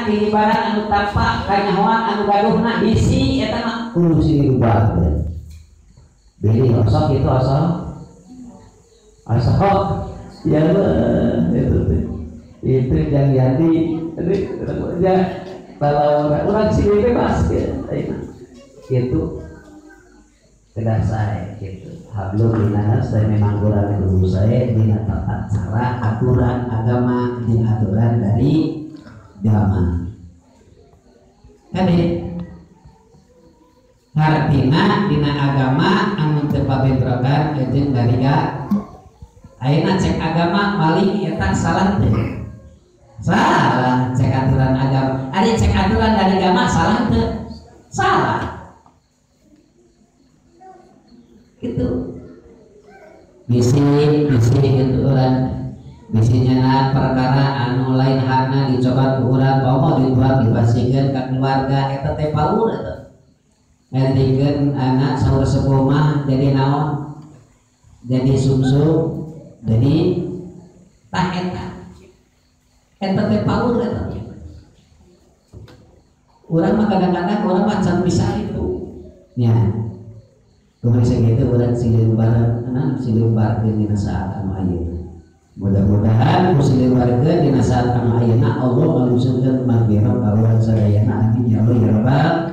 Nyana di barang anu tampak kanyahoan anu gaduhna bisi eta mah kudu silih beli osok itu osok osok ya itu yang jadi ya kalau orang sini bebas ya itu tidak saya gitu hablum minannas dan memang kurang dulu saya dina tata cara aturan agama dan aturan dari agama kade hartina dina agama anu teu pabentrokan jeung dari ayeuna cek agama maling eta salah teu salah cek aturan agama ari cek aturan dari agama salah teu salah gitu bisi bisi gitu orang bisi nyana perkara anu lain hakna dicoba ku urang komo dituak dipasihkeun ka keluarga eta teh paur eta ngartikeun anak saur sepuh mah jadi naon jadi sumsum jadi tah eta eta teh paur eta urang mah kadang-kadang urang mah can bisa itu nya kumaha sakitu urang silih bareng anak silih bareng dina saat anu ayeuna mudah-mudahan ku silih bareng dina saat anu ayeuna Allah ngalungsurkeun magfirah ka urang sadayana amin ya Allah ya rabbal.